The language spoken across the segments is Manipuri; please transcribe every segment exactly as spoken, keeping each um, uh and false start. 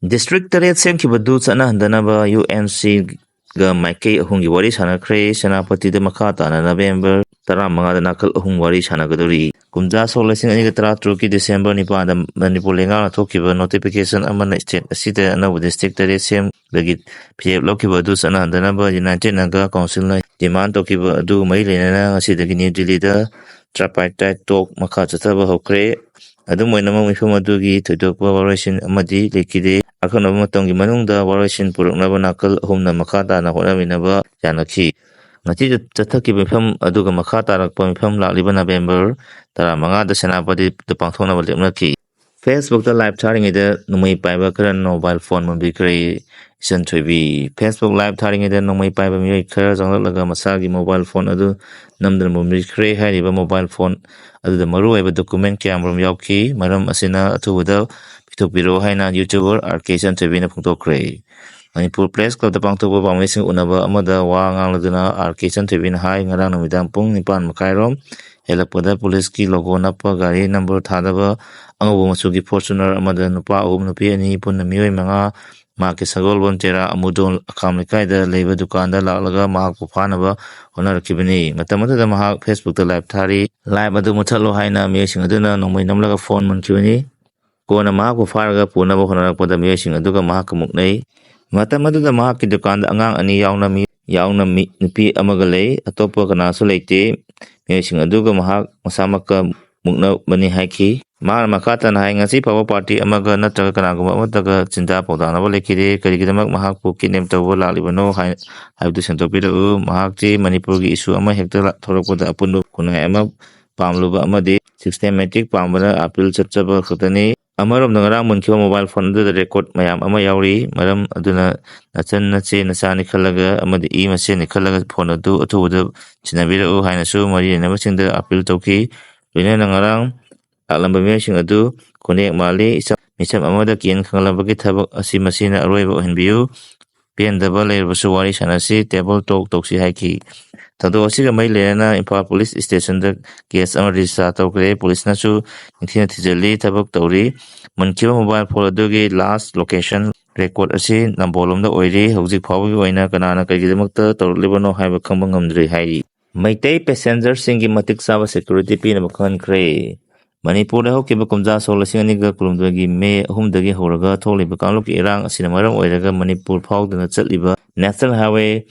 ꯗꯤꯁꯇ꯭ꯔꯤꯛ ꯇꯔꯦꯠ ꯁꯦꯝꯈꯤꯕꯗꯨ ꯆꯠꯅꯍꯟꯗꯅꯕ ꯌꯨ ꯑꯦꯟ ꯁꯤꯒ ꯃꯥꯏꯀꯩ ꯑꯍꯨꯝꯒꯤ ꯋꯥꯔꯤ ꯁꯥꯟꯅꯈ꯭ꯔꯦ꯫ ꯁꯦꯅꯥꯄꯇꯤꯗ ꯃꯈꯥ ꯇꯥꯅ ꯅꯕꯦꯝꯕꯔ ꯇꯔꯥꯃꯉꯥꯗ ꯅꯥꯀꯜ ꯑꯍꯨꯝ ꯋꯥꯔꯤ ꯁꯥꯟꯅꯒꯗꯧꯔꯤ꯫ ꯀꯨꯝꯖꯥ ꯁꯣꯛ ꯂꯤꯁꯤꯡ ꯑꯅꯤꯒ ꯇꯔꯥꯇꯔꯨꯛꯀꯤ ꯗꯤꯁꯦꯝꯕꯔ ꯅꯤꯄꯥꯟꯗ ꯃꯅꯤꯄꯨꯔ ꯂꯩꯉꯥꯛꯅ ꯊꯣꯛꯈꯤꯕ ꯅꯣꯇꯤꯐꯤꯀꯦꯁꯟ ꯑꯃꯅ ꯁ꯭ꯇꯦꯠ ꯑꯁꯤꯗ ꯑꯅꯧꯕ ꯗꯤꯁꯇ꯭ꯔꯤꯛ ꯇꯔꯦꯠ ꯁꯦꯝꯕꯒꯤ ꯐꯤꯔꯦꯞ ꯂꯧꯈꯤꯕ ꯑꯗꯨ ꯆꯠꯅꯍꯟꯗꯅꯕ ꯌꯨꯅꯥꯏꯇꯦꯠ ꯅꯥꯒꯥ ꯀꯥꯎꯟꯁꯤꯜꯅ ꯗꯤꯃꯥꯟ ꯇꯧꯈꯤꯕ ꯑꯗꯨ ꯃꯔꯤ ꯂꯩꯅꯅ ꯉꯁꯤꯗꯒꯤ ꯅ꯭ꯌꯨ ꯗꯤꯜꯂꯤꯗ ꯇ꯭ꯔꯥꯄꯥꯏꯇꯥꯏꯠ ꯇꯣꯛ ꯃꯈꯥ ꯆꯠꯊꯕ ꯍꯧꯈ꯭ꯔꯦ꯫ ꯑꯗꯨꯝ ꯑꯣꯏꯅꯃꯛ, ꯃꯤꯐꯝ ꯑꯗꯨꯒꯤ ꯊꯣꯏꯗꯣꯛꯄ ꯋꯥꯔꯣꯏꯁꯤꯟ ꯑꯃꯗꯤ ꯂꯩꯈꯤꯗꯦ꯫ ꯑꯀꯛꯅꯕ ꯃꯇꯝꯒꯤ ꯃꯅꯨꯡꯗ ꯋꯥꯔꯣꯏꯁꯤꯟ ꯄꯨꯔꯛꯅꯕ ꯅꯥꯀꯜ ꯑꯍꯨꯝꯅ ꯃꯈꯥ ꯇꯥꯅ ꯍꯣꯠꯅꯃꯤꯟꯅꯕ ꯌꯥꯅꯈꯤ꯫ ꯉꯁꯤ ꯆꯠꯊꯈꯤꯕ ꯃꯤꯐꯝ ꯑꯗꯨꯒ ꯃꯈꯥ ꯇꯥꯔꯛꯄ ꯃꯤꯐꯝ ꯂꯥꯛꯂꯤꯕ ꯅꯕꯦꯝꯕꯔ ꯇꯔꯥꯃꯉꯥꯗ ꯁꯦꯅꯥꯄꯇꯤꯗ ꯄꯥꯡꯊꯣꯛꯅꯕ ꯂꯦꯞꯅꯈꯤ꯫ ꯐꯦꯁꯕꯨꯛꯇ ꯂꯥꯏꯚ ꯊꯥꯔꯤꯉꯩꯗ ꯅꯣꯡꯃꯩ ꯄꯥꯏꯕ ꯈꯔꯅ ꯃꯣꯕꯥꯏꯜ ꯐꯣꯟ ꯃꯨꯟꯕꯤꯈ꯭ꯔꯦ꯫ ꯏꯆꯟ ꯊꯣꯏꯕꯤ꯫ ꯐꯦꯁꯕꯨꯛ ꯂꯥꯏꯚ ꯊꯥꯔꯤꯉꯩꯗ ꯅꯣꯡꯃꯩ ꯄꯥꯏꯕ ꯃꯤꯑꯣꯏ ꯈꯔ ꯆꯪꯂꯛꯂꯒ ꯃꯁꯥꯒꯤ ꯃꯣꯕꯥꯏꯜ ꯐꯣꯟ ꯑꯗꯨ ꯅꯝꯗꯨꯅ ꯃꯨꯟꯕꯤꯈ꯭ꯔꯦ꯫ ꯍꯥꯏꯔꯤꯕ ꯃꯣꯕꯥꯏꯜ ꯐꯣꯟ ꯑꯗꯨꯗ ꯃꯔꯨꯑꯣꯏꯕ ꯗꯣꯀꯨꯃꯦꯟ ꯀꯌꯥꯃꯔꯨꯝ ꯌꯥꯎꯈꯤ꯫ ꯃꯔꯝ ꯑꯁꯤꯅ ꯑꯊꯨꯕꯗ ꯄꯤꯊꯣꯛꯄꯤꯔꯛꯎ ꯍꯥꯏꯅ ꯌꯨꯇ꯭ꯌꯨꯕꯔ ꯑꯥꯔ ꯀꯦ ꯏꯆꯟ ꯊꯣꯏꯕꯤꯅ ꯐꯣꯡꯗꯣꯛꯈ꯭ꯔꯦ꯫ ꯃꯅꯤꯄꯨꯔ ꯄ꯭ꯔꯦꯁ ꯀ꯭ꯂꯕꯇ ꯄꯥꯡꯊꯣꯛꯄ ꯄꯥꯎꯃꯤꯁꯤꯡ ꯎꯅꯕ ꯑꯃꯗ ꯋꯥ ꯉꯥꯡꯂꯗꯨꯅ ꯑꯥꯔ ꯀꯦ ꯏꯆꯟ ꯊꯣꯏꯕꯤꯅ ꯍꯥꯏ, ꯉꯔꯥꯡ ꯅꯨꯃꯤꯗꯥꯡ ꯄꯨꯡ ꯅꯤꯄꯥꯟ ꯃꯈꯥꯏꯔꯣꯝ ꯍꯦꯜꯂꯛꯄꯗ ꯄꯨꯂꯤꯁꯀꯤ ꯂꯣꯒꯣ ꯅꯞꯄ ꯒꯥꯔꯤ ꯅꯝꯕꯔ ꯊꯥꯗꯕ ꯑꯉꯧꯕ ꯃꯆꯨꯒꯤ ꯐꯣꯔꯆꯨꯅꯔ ꯑꯃꯗ ꯅꯨꯄꯥ ꯑꯍꯨꯝ, ꯅꯨꯄꯤ ꯑꯅꯤ, ꯄꯨꯟꯅ ꯃꯤꯑꯣꯏ ꯃꯉꯥ ꯃꯍꯥꯛꯀꯤ ꯁꯒꯣꯜꯕꯟ ꯇꯦꯔꯥ ꯑꯃꯨꯗꯣꯜ ꯑꯈꯥꯝ ꯂꯩꯀꯥꯏꯗ ꯂꯩꯕ ꯗꯨꯀꯥꯟꯗ ꯂꯥꯛꯂꯒ ꯃꯍꯥꯛꯄꯨ ꯐꯥꯅꯕ ꯍꯣꯠꯅꯔꯛꯈꯤꯕꯅꯤ꯫ ꯃꯇꯝ ꯑꯗꯨꯗ ꯃꯍꯥꯛ ꯐꯦꯁꯕꯨꯛꯇ ꯂꯥꯏꯚ ꯊꯥꯔꯤ꯫ ꯂꯥꯏꯚ ꯑꯗꯨ ꯃꯨꯊꯠꯂꯣ ꯍꯥꯏꯅ ꯃꯤꯑꯣꯏꯁꯤꯡ ꯑꯗꯨꯅ ꯅꯣꯡꯃꯩ ꯅꯝꯂꯒ ꯐꯣꯟ ꯃꯨꯟꯈꯤꯕꯅꯤ꯫ ꯀꯣꯟꯅ ꯃꯍꯥꯛꯄꯨ ꯐꯥꯔꯒ ꯄꯨꯅꯕ ꯍꯣꯠꯅꯔꯛꯄꯗ ꯃꯤꯑꯣꯏꯁꯤꯡ ꯑꯗꯨꯒ ꯃꯍꯥꯛꯀ ꯃꯨꯛꯅꯩ꯫ ꯃꯇꯝ ꯑꯗꯨꯗ ꯃꯍꯥꯛꯀꯤ ꯗꯨꯀꯥꯟꯗ ꯑꯉꯥꯡ ꯑꯅꯤ ꯌꯥꯎꯅ ꯃꯤ, ꯌꯥꯎꯅ ꯃꯤ, ꯅꯨꯄꯤ ꯑꯃꯒ ꯂꯩ꯫ ꯑꯇꯣꯞꯄ ꯀꯅꯥꯁꯨ ꯂꯩꯇꯦ꯫ ꯃꯤꯑꯣꯏꯁꯤꯡ ꯑꯗꯨꯒ ꯃꯍꯥꯛ ꯃꯁꯥꯃꯛꯀ ꯃꯨꯛꯅꯕꯅꯤ ꯍꯥꯏꯈꯤ꯫ ꯃꯍꯥꯛꯅ ꯃꯈꯥ ꯇꯥꯅ ꯍꯥꯏ, "ꯉꯁꯤ ꯐꯥꯎꯕ ꯄꯥꯔꯇꯤ ꯑꯃꯒ ꯅꯠꯇ꯭ꯔꯒ ꯀꯅꯥꯒꯨꯝꯕ ꯑꯃꯠꯇꯒ ꯆꯤꯟꯖꯥꯛ ꯄꯥꯎꯗꯥꯅꯕ ꯂꯩꯈꯤꯗꯦ꯫ ꯀꯔꯤꯒꯤꯗꯃꯛ ꯃꯍꯥꯛꯄꯨ ꯀꯤꯗꯅꯦꯞ ꯇꯧꯕ ꯂꯥꯛꯂꯤꯕꯅꯣ ꯍꯥꯏ-, ꯍꯥꯏꯕꯗꯨ ꯁꯦꯡꯗꯣꯛꯄꯤꯔꯛꯎ꯫ ꯃꯍꯥꯛꯇꯤ ꯃꯅꯤꯄꯨꯔꯒꯤ ꯏꯁꯨ ꯑꯃ ꯍꯦꯛꯇ ꯂꯥ-, ꯊꯣꯛꯂꯛꯄꯗ ꯑꯄꯨꯟꯕ ꯈꯨꯟꯅꯥꯏ ꯑꯃ ꯄꯥꯝꯂꯨꯕ ꯑꯃꯗꯤ ꯁꯤꯁꯇꯦꯃꯦꯇꯤꯛ ꯄꯥꯝꯕꯅ ꯑꯥꯄꯤꯜ ꯆꯠꯆꯕ ꯈꯛꯇꯅꯤ꯫ ꯑꯃꯔꯣꯝꯗ ꯉꯔꯥꯡ ꯃꯨꯟꯈꯤꯕ ꯃꯣꯕꯥꯏꯜ ꯐꯣꯟ ꯑꯗꯨꯗ ꯔꯦꯀꯣꯔꯗ ꯃꯌꯥꯝ ꯑꯃ ꯌꯥꯎꯔꯤ꯫ ꯃꯔꯝ ꯑꯗꯨꯅ ꯅꯆꯟ ꯅꯆꯦ ꯅꯆꯥꯅꯤ ꯈꯜꯂꯒ ꯑꯃꯗꯤ ꯏ ꯃꯁꯦꯟꯅꯤ ꯈꯜꯂꯒ ꯐꯣꯟ ꯑꯗꯨ ꯑꯊꯨꯕꯗ ꯁꯤꯟꯅꯕꯤꯔꯛꯎ" ꯍꯥꯏꯅꯁꯨ ꯃꯔꯤ ꯂꯩꯅꯕꯁꯤꯡꯗ ꯑꯥꯄꯤꯜ ꯇꯧꯈꯤ꯫ ꯂꯣꯏꯅꯅ ꯉꯔꯥꯡ ꯂꯥꯛꯂꯝꯕ ꯃꯤꯑꯣꯏꯁꯤꯡ ꯑꯗꯨ ꯈꯨꯟꯅꯦꯛ ꯃꯥꯜꯂꯤ꯫ ꯏꯆꯝ, ꯃꯤꯆꯝ ꯑꯃꯗ ꯀꯤꯍꯟ ꯈꯪꯍꯜꯂꯝꯕꯒꯤ ꯊꯕꯛ ꯑꯁꯤ ꯃꯁꯤꯅ ꯑꯔꯣꯏꯕ ꯑꯣꯏꯍꯟꯕꯤꯌꯨ꯫ ꯄꯦꯟꯗꯕ ꯂꯩꯔꯕꯁꯨ ꯋꯥꯔꯤ ꯁꯥꯟꯅꯁꯤ, table talk ꯇꯧꯁꯤ ꯍꯥꯏꯈꯤ꯫ ꯊꯧꯗꯣꯛ ꯑꯁꯤꯒ ꯃꯔꯤ ꯂꯩꯅꯅ ꯏꯝꯐꯥꯜ ꯄꯨꯂꯤꯁ ꯁ꯭ꯇꯦꯁꯟꯗ ꯀꯦꯁ ꯑꯃ ꯔꯦꯖꯤꯁꯇꯥꯔ ꯇꯧꯈ꯭ꯔꯦ꯫ ꯄꯨꯂꯤꯁꯅꯁꯨ ꯅꯤꯡꯊꯤꯅ ꯊꯤꯖꯤꯜꯂꯤ, ꯊꯕꯛ ꯇꯧꯔꯤ꯫ ꯃꯨꯟꯈꯤꯕ ꯃꯣꯕꯥꯏꯜ ꯐꯣꯟ ꯑꯗꯨꯒꯤ ꯂꯥꯁ ꯂꯣꯀꯦꯁꯟ ꯔꯦꯀꯣꯔꯗ ꯑꯁꯤ ꯅꯝꯕꯣꯜꯂꯣꯝꯗ ꯑꯣꯏꯔꯤ꯫ ꯍꯧꯖꯤꯛ ꯐꯥꯎꯕꯒꯤ ꯑꯣꯏꯅ ꯀꯅꯥꯅ ꯀꯔꯤꯒꯤꯗꯃꯛꯇ ꯇꯧꯔꯛꯂꯤꯕꯅꯣ ꯍꯥꯏꯕ ꯈꯪꯕ ꯉꯝꯗ꯭ꯔꯤ ꯍꯥꯏꯔꯤ꯫ ꯃꯩꯇꯩ ꯄꯦꯁꯦꯟꯖꯔꯁꯤꯡꯒꯤ ꯃꯇꯤꯛ ꯆꯥꯕ ꯁꯦꯀ꯭ꯌꯨꯔꯤꯇꯤ ꯄꯤꯅꯕ ꯈꯪꯍꯟꯈ꯭ꯔꯦ꯫ ꯃꯅꯤꯄꯨꯔꯗ ꯍꯧꯈꯤꯕ ꯀꯨꯝꯖꯥ ꯁꯣꯛ ꯂꯤꯁꯤꯡ ꯑꯅꯤꯒ ꯀꯨꯟꯍꯨꯝꯗꯣꯏꯒꯤ ꯃꯦ ꯑꯍꯨꯝꯗꯒꯤ ꯍꯧꯔꯒ ꯊꯣꯛꯂꯤꯕ ꯀꯥꯡꯂꯨꯞꯀꯤ ꯏꯔꯥꯡ ꯑꯁꯤꯅ ꯃꯔꯝ ꯑꯣꯏꯔꯒ ꯃꯅꯤꯄꯨꯔ ꯐꯥꯎꯗꯨꯅ ꯆꯠꯂꯤꯕ ꯅꯦꯁꯅꯦꯜ ꯍꯥꯏꯋꯦ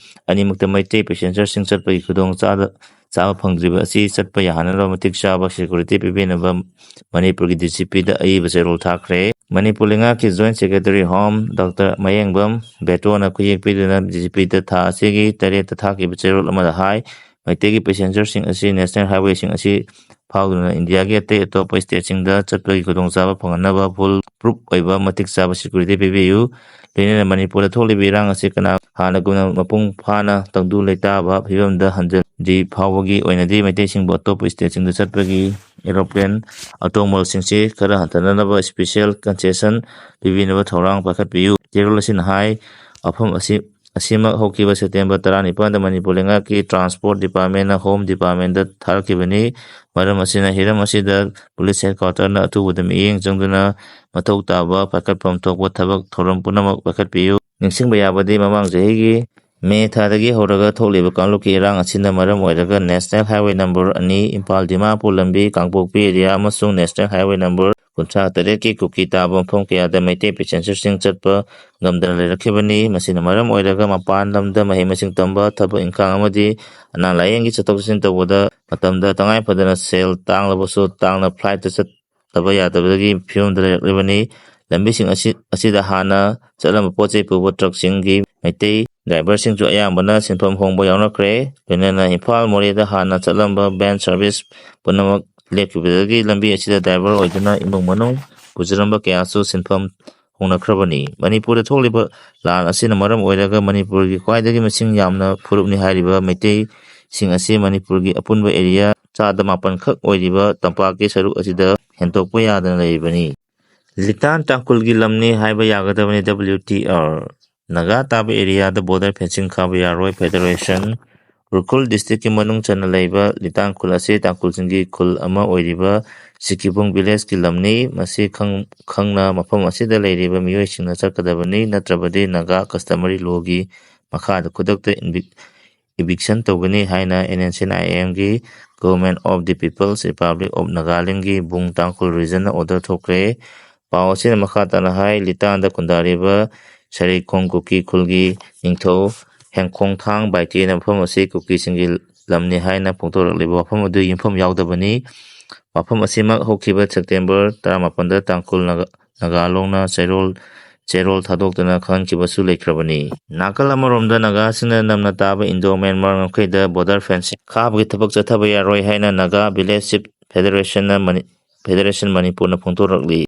ꯑꯅꯤꯃꯛꯇ ꯃꯩꯇꯩ ꯄꯦꯁꯦꯟꯖꯔꯁꯤꯡ ꯆꯠꯄꯒꯤ ꯈꯨꯗꯣꯡ ꯆꯥꯗ-, ꯆꯥꯕ ꯐꯪꯗ꯭ꯔꯤꯕ ꯑꯁꯤ ꯆꯠꯄ ꯌꯥꯍꯟꯅꯕ ꯃꯇꯤꯛ ꯆꯥꯕ ꯁꯦꯀ꯭ꯌꯨꯔꯤꯇꯤ ꯄꯤꯕꯤꯅꯕ ꯃꯅꯤꯄꯨꯔꯒꯤ ꯗꯤ ꯖꯤ ꯄꯤꯗ ꯑꯏꯕ ꯆꯦꯔꯣꯜ ꯊꯥꯈ꯭ꯔꯦ꯫ ꯃꯅꯤꯄꯨꯔ ꯂꯩꯉꯥꯛꯀꯤ ꯖꯣꯏꯟꯠ ꯁꯦꯀ꯭ꯔꯦꯇꯔꯤ ꯍꯣꯝ ꯗꯣꯛꯇꯔ ꯃꯌꯦꯡꯕꯝ ꯕꯦꯇꯣꯅ ꯈꯨꯌꯦꯛ ꯄꯤꯗꯨꯅ ꯗꯤ ꯖꯤ ꯄꯤꯗ ꯊꯥ ꯑꯁꯤꯒꯤ ꯇꯔꯦꯠꯇ ꯊꯥꯈꯤꯕ ꯆꯦꯔꯣꯜ ꯑꯃꯗ ꯍꯥꯏ, ꯃꯩꯇꯩꯒꯤ ꯄꯦꯁꯦꯟꯖꯔꯁꯤꯡ ꯑꯁꯤ ꯅꯦꯁꯅꯦꯜ ꯍꯥꯏꯋꯦꯁꯤꯡ ꯑꯁꯤ ꯐꯥꯎꯗꯨꯅ ꯏꯟꯗꯤꯌꯥꯒꯤ ꯑꯇꯩ ꯑꯇꯣꯞꯄ ꯁ꯭ꯇꯦꯠꯁꯤꯡꯗ ꯆꯠꯄꯒꯤ ꯈꯨꯗꯣꯡꯆꯥꯕ ꯐꯪꯍꯟꯅꯕ ꯐꯨꯜ ꯄ꯭ꯔꯨꯐ ꯑꯣꯏꯕ ꯃꯇꯤꯛ ꯆꯥꯕ ꯁꯦꯀ꯭ꯌꯨꯔꯤꯇꯤ ꯄꯤꯕꯤꯌꯨ꯫ ꯂꯣꯏꯅꯅ ꯃꯅꯤꯄꯨꯔꯗ ꯊꯣꯛꯂꯤꯕ ꯏꯔꯥꯡ ꯑꯁꯤ ꯀꯅꯥ ꯍꯥꯟꯅꯒꯨꯝꯅ ꯃꯄꯨꯡ ꯐꯥꯅ ꯇꯪꯗꯨ ꯂꯩꯇꯥꯕ ꯐꯤꯕꯝꯗ ꯍꯟꯖꯤꯟꯗ꯭ꯔꯤ ꯐꯥꯎꯕꯒꯤ ꯑꯣꯏꯅꯗꯤ ꯃꯩꯇꯩꯁꯤꯡꯕꯨ ꯑꯇꯣꯞꯄ ꯁ꯭ꯇꯦꯠꯁꯤꯡꯗ ꯆꯠꯄꯒꯤ ꯑꯦꯔꯣꯄ꯭ꯂꯦꯟ ꯑꯇꯣꯡꯕꯁꯤꯡꯁꯤ ꯈꯔ ꯍꯟꯊꯅꯅꯕ ꯁ꯭ꯄꯦꯁꯤꯌꯦꯜ ꯀꯟꯁꯦꯁꯟ ꯄꯤꯕꯤꯅꯕ ꯊꯧꯔꯥꯡ ꯄꯥꯏꯈꯠꯄꯤꯌꯨ꯫ ꯆꯦꯔꯣꯜ ꯑꯁꯤꯅ ꯍꯥꯏ, ꯋꯥꯐꯝ ꯑꯁꯤ ꯑꯁꯤꯃꯛ ꯍꯧꯈꯤꯕ ꯁꯦꯞꯇꯦꯝꯕꯔ ꯇꯔꯥꯅꯤꯄꯥꯟꯗ ꯃꯅꯤꯄꯨꯔ ꯂꯩꯉꯥꯛꯀꯤ ꯇ꯭ꯔꯥꯟꯁꯄꯣꯔꯠ ꯗꯤꯄꯥꯔꯠꯃꯦꯟꯅ ꯍꯣꯝ ꯗꯤꯄꯥꯔꯠꯃꯦꯟꯗ ꯊꯥꯔꯛꯈꯤꯕꯅꯤ꯫ ꯃꯔꯝ ꯑꯁꯤꯅ ꯍꯤꯔꯝ ꯑꯁꯤꯗ ꯄꯨꯂꯤꯁ ꯍꯦꯗꯀ꯭ꯋꯥꯇꯔꯅ ꯑꯊꯨꯕꯗ ꯃꯤꯠꯌꯦꯡ ꯆꯪꯗꯨꯅ ꯃꯊꯧ ꯇꯥꯕ ꯄꯥꯏꯈꯠꯐꯝ ꯊꯣꯛꯄ ꯊꯕꯛ ꯊꯧꯔꯝ ꯄꯨꯝꯅꯃꯛ ꯄꯥꯏꯈꯠꯄꯤꯌꯨ꯫ ꯅꯤꯡꯁꯤꯡꯕ ꯌꯥꯕꯗꯤ, ꯃꯃꯥꯡ ꯆꯍꯤꯒꯤ ꯃꯦ ꯊꯥꯗꯒꯤ ꯍꯧꯔꯒ ꯊꯣꯛꯂꯤꯕ ꯀꯥꯡꯂꯨꯞꯀꯤ ꯏꯔꯥꯡ ꯑꯁꯤꯅ ꯃꯔꯝ ꯑꯣꯏꯔꯒ ꯅꯦꯁꯅꯦꯜ ꯍꯥꯏꯋꯦ ꯅꯝꯕꯔ ꯑꯅꯤ, ꯏꯝꯐꯥꯜ ꯗꯤꯃꯥꯄꯨꯔ ꯂꯝꯕꯤ, ꯀꯥꯡꯄꯣꯛꯄꯤ ꯑꯦꯔꯤꯌꯥ ꯑꯃꯁꯨꯡ ꯅꯦꯁꯅꯦꯜ ꯍꯥꯏꯋꯦ ꯅꯝꯕꯔ ꯀꯨꯟꯊ꯭ꯔꯥ ꯇꯔꯦꯠꯀꯤ ꯀꯨꯀꯤ ꯇꯥꯕ ꯃꯐꯝ ꯀꯌꯥꯗ ꯃꯩꯇꯩ ꯄꯦꯁꯦꯟꯖꯔꯁꯤꯡ ꯆꯠꯄ ꯉꯝꯗꯅ ꯂꯩꯔꯛꯈꯤꯕꯅꯤ꯫ ꯃꯁꯤꯅ ꯃꯔꯝ ꯑꯣꯏꯔꯒ ꯃꯄꯥꯟ ꯂꯝꯗ ꯃꯍꯩ ꯃꯁꯤꯡ ꯇꯝꯕ, ꯊꯕꯛ ꯏꯪꯈꯥꯡ ꯑꯃꯗꯤ ꯑꯅꯥ ꯂꯥꯌꯦꯡꯒꯤ ꯆꯠꯊꯣꯛ ꯆꯠꯁꯤꯟ ꯇꯧꯕꯗ ꯃꯇꯝꯗ ꯇꯉꯥꯏ ꯐꯗꯅ ꯁꯦꯜ ꯇꯥꯡꯂꯕꯁꯨ ꯇꯥꯡꯅ ꯐ꯭ꯂꯥꯏꯠꯇ ꯆꯠꯇꯕ ꯌꯥꯗꯕꯒꯤ ꯐꯤꯕꯝꯗ ꯂꯩꯔꯛꯂꯤꯕꯅꯤ꯫ ꯂꯝꯕꯤꯁꯤꯡ ꯑꯁꯤ, ꯑꯁꯤꯗ ꯍꯥꯟꯅ ꯆꯠꯂꯝꯕ ꯄꯣꯠ ꯆꯩ ꯄꯨꯕ ꯇ꯭ꯔꯛꯁꯤꯡꯒꯤ ꯃꯩꯇꯩ ꯗ꯭ꯔꯥꯏꯚꯔꯁꯤꯡꯁꯨ ꯑꯌꯥꯝꯕꯅ ꯁꯤꯟꯐꯝ ꯍꯣꯡꯕ ꯌꯥꯎꯅꯈ꯭ꯔꯦ꯫ ꯂꯣꯏꯅꯅ ꯏꯝꯐꯥꯜ ꯃꯣꯔꯦꯗ ꯍꯥꯟꯅ ꯆꯠꯂꯝꯕ ꯚꯦꯟ ꯁꯔꯚꯤꯁ ꯄꯨꯝꯅꯃꯛ ꯂꯦꯞꯈꯤꯕꯗꯒꯤ ꯂꯝꯕꯤ ꯑꯁꯤꯗ ꯗ꯭ꯔꯥꯏꯚꯔ ꯑꯣꯏꯗꯨꯅ ꯏꯃꯨꯡ ꯃꯅꯨꯡ ꯄꯨꯖꯔꯝꯕ ꯀꯌꯥꯁꯨ ꯁꯤꯟꯐꯝ ꯍꯣꯡꯅꯈ꯭ꯔꯕꯅꯤ꯫ ꯃꯅꯤꯄꯨꯔꯗ ꯊꯣꯛꯂꯤꯕ ꯂꯥꯟ ꯑꯁꯤꯅ ꯃꯔꯝ ꯑꯣꯏꯔꯒ ꯃꯅꯤꯄꯨꯔꯒꯤ ꯈ꯭ꯋꯥꯏꯗꯒꯤ ꯃꯁꯤꯡ ꯌꯥꯝꯅ ꯐꯨꯔꯨꯞꯅꯤ ꯍꯥꯏꯔꯤꯕ ꯃꯩꯇꯩꯁꯤꯡ ꯑꯁꯤ ꯃꯅꯤꯄꯨꯔꯒꯤ ꯑꯄꯨꯟꯕ ꯑꯦꯔꯤꯌꯥ ꯆꯥꯗ ꯃꯥꯄꯟ ꯈꯛ ꯑꯣꯏꯔꯤꯕ ꯇꯝꯄꯥꯛꯀꯤ ꯁꯔꯨꯛ ꯑꯁꯤꯗ ꯍꯦꯟꯗꯣꯛꯄ ꯌꯥꯗꯅ ꯂꯩꯔꯤꯕꯅꯤ꯫ ꯂꯤꯇꯥꯟ ꯇꯥꯡꯈꯨꯜꯒꯤ ꯂꯝꯅꯤ ꯍꯥꯏꯕ ꯌꯥꯒꯗꯕꯅꯤ ꯗꯕ꯭ꯂꯤꯌꯨ ꯇꯤ ꯑꯥꯔ꯫ ꯅꯥꯒꯥ ꯇꯥꯕ ꯑꯦꯔꯤꯌꯥꯗ ꯕꯣꯔꯗꯔ ꯐꯦꯟꯁꯤꯡ ꯈꯥꯕ ꯌꯥꯔꯣꯏ꯫ ꯐꯦꯗꯔꯦꯁꯟ꯫ ꯎꯈ꯭ꯔꯨꯜ ꯗꯤꯁꯇ꯭ꯔꯤꯛꯀꯤ ꯃꯅꯨꯡ ꯆꯟꯅ ꯂꯩꯕ ꯂꯤꯇꯥꯟ ꯈꯨꯜ ꯑꯁꯤ ꯇꯥꯡꯈꯨꯜꯁꯤꯡꯒꯤ ꯈꯨꯜ ꯑꯃ ꯑꯣꯏꯔꯤꯕ ꯁꯤꯀꯤꯕꯨꯡ ꯚꯤꯂꯦꯖꯀꯤ ꯂꯝꯅꯤ꯫ ꯃꯁꯤ ꯈꯪ-, ꯈꯪꯅ ꯃꯐꯝ ꯑꯁꯤꯗ ꯂꯩꯔꯤꯕ ꯃꯤꯑꯣꯏꯁꯤꯡꯅ ꯆꯠꯀꯗꯕꯅꯤ, ꯅꯠꯇ꯭ꯔꯕꯗꯤ ꯅꯥꯒꯥ ꯀꯁꯇꯃꯔꯤ ꯂꯣꯒꯤ ꯃꯈꯥꯗ ꯈꯨꯗꯛꯇ ꯏꯟꯚꯤ-, ꯏꯚꯤꯛꯁꯟ ꯇꯧꯒꯅꯤ ꯍꯥꯏꯅ ꯑꯦꯟ ꯑꯦꯟ ꯁꯤ ꯑꯥꯏ ꯑꯦꯝꯒꯤ Government of the People's Republic of Nagalandꯒꯤ ꯕꯨꯡ ꯇꯥꯡꯈꯨꯜ ꯔꯤꯖꯟꯅ ꯑꯣꯔꯗꯔ ꯊꯣꯛꯈ꯭ꯔꯦ꯫ ꯄꯥꯎ ꯑꯁꯤꯅ ꯃꯈꯥ ꯇꯥꯅ ꯍꯥꯏ, ꯂꯤꯇꯥꯟꯗ ꯈꯨꯟꯗꯥꯔꯤꯕ ꯁꯔꯩꯈꯣꯡ ꯀꯨꯀꯤ ꯈꯨꯜꯒꯤ ꯅꯤꯡꯊꯧ ꯍꯦꯡꯈꯣꯡꯊꯥꯡ ꯕꯥꯏꯇꯦꯅ ꯃꯐꯝ ꯑꯁꯤ ꯀꯨꯀꯤꯁꯤꯡꯒꯤ ꯂꯝꯅꯤ ꯍꯥꯏꯅ ꯐꯣꯡꯗꯣꯔꯛꯂꯤꯕ ꯋꯥꯐꯝ ꯑꯗꯨ ꯌꯨꯝꯐꯝ ꯌꯥꯎꯗꯕꯅꯤ꯫ ꯋꯥꯐꯝ ꯑꯁꯤꯃꯛ ꯍꯧꯈꯤꯕ ꯁꯦꯞꯇꯦꯝꯕꯔ ꯇꯔꯥꯃꯥꯄꯟꯗ ꯇꯥꯡꯈꯨꯜ ꯅꯥꯒꯥ-, ꯅꯥꯒꯥꯂꯣꯡꯅ ꯆꯦꯔꯣꯜ, ꯆꯦꯔꯣꯜ ꯊꯥꯗꯣꯛꯇꯨꯅ ꯈꯪꯍꯟꯈꯤꯕꯁꯨ ꯂꯩꯈ꯭ꯔꯕꯅꯤ꯫ ꯅꯥꯀꯜ ꯑꯃꯔꯣꯝꯗ ꯅꯥꯒꯥꯁꯤꯡꯅ ꯅꯝꯅ ꯇꯥꯕ ꯏꯟꯗꯣ ꯃ꯭ꯌꯥꯟꯃꯥꯔ ꯉꯝꯈꯩꯗ ꯕꯣꯔꯗꯔ ꯐꯦꯟꯁꯤꯡ ꯈꯥꯕꯒꯤ ꯊꯕꯛ ꯆꯠꯊꯕ ꯌꯥꯔꯣꯏ ꯍꯥꯏꯅ ꯅꯥꯒꯥ ꯚꯤꯂꯦꯖ ꯆꯤꯐ ꯐꯦꯗꯔꯦꯁꯟꯅ ꯃꯅꯤ-, ꯐꯦꯗꯔꯦꯁꯟ ꯃꯅꯤꯄꯨꯔꯅ ꯐꯣꯡꯗꯣꯔꯛꯂꯤ꯫